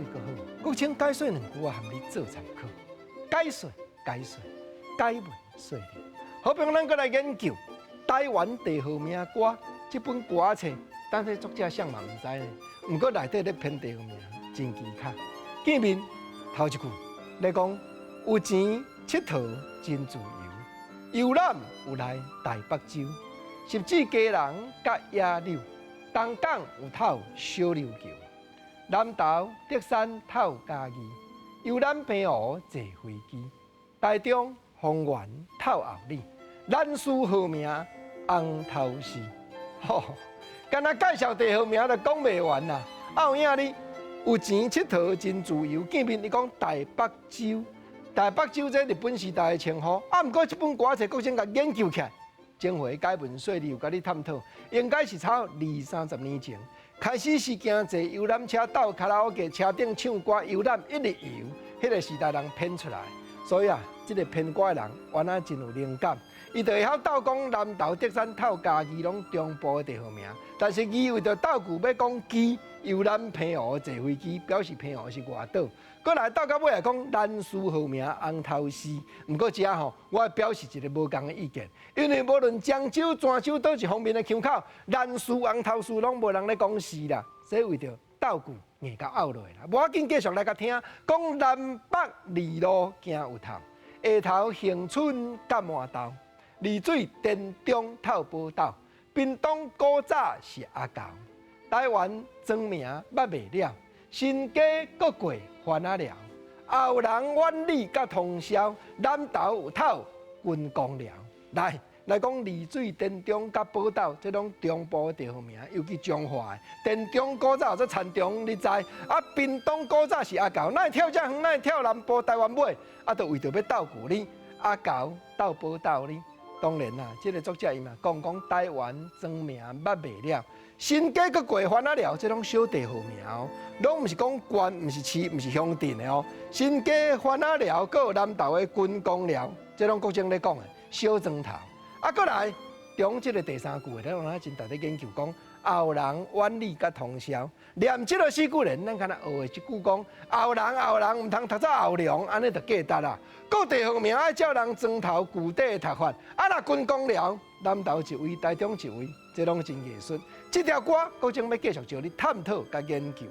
說閣好，國清解說兩句我含你做參考。解說解說解文說理，好比咱閣來研究台灣地號名歌這本歌冊，但是作者啥嘛毋知呢。毋過內底咧編地號名真奇巧。見面頭一句咧講有錢𨑨迌真自由，遊覽有來台北州，汐止基隆佮野柳，東港有透小琉球，南投竹山透嘉義，遊覽澎湖坐飛機，台中豐原透后里，蘭嶼號名紅頭絲。吼，干焦介紹地號名就講袂完啦。啊有影呢，有錢𨑨迌真自由，見面伊講台北州，台北州這日本時代的稱呼。啊，毋過這本歌冊閣先共研究起來，前回解文說理有共你探討，應該是差二三十年前開始是驚坐遊覽車鬥卡拉 OK 車頂唱歌遊覽一日遊，彼個時代人編出來，所以啊，這個編歌的人原來真有靈感，伊就會曉鬥講南投、竹山、透嘉義攏中部的地號名，但是伊為著鬥句欲講機遊覽澎湖坐飛機，表示澎湖是外島。閣來鬥到尾來講蘭嶼號名紅頭絲，毋過這吼，我表示一個無仝的意見，因為無論漳州、泉州佗一方面的腔口，蘭嶼紅頭絲攏無人咧講絲啦，所以為著鬥句硬共拗落來啦。無要緊，繼續來共聽，講南北二路行有透，下頭恆春佮麻豆，麗水田中透寶島，屏東古早是阿猴，台灣莊名捌袂了。新加閣過番仔寮，後人苑裡佮通霄，南投有透軍功寮。來來講麗水、田中佮寶島，這攏中部的地號名，尤其彰化的。田中古早做田中，你知？啊，屏東古早是阿猴，哪會跳遮遠？哪會跳南部台灣尾？啊，就為著欲鬥句呢？阿猴鬥寶島呢？當然啦，這個作者伊嘛講講台灣莊名捌袂了。新加閣過番仔寮，這攏小地號名哦，攏毋是講縣，毋是市，毋是鄉鎮的哦。新加番仔寮，閣有南投的軍功寮，這攏國政咧講的小莊頭。啊，閣來中這個第三句的，咱有真值得研究講後人苑裡佮通霄，連這個四句聯，咱敢若學的這句講後人後人毋通讀做後龍，按呢就價值啦。閣地號名愛照人莊頭舊底的讀法，啊，若軍功寮，南投一位，台中一位，這攏真藝術。這條歌，國政欲繼續招你探討佮研究。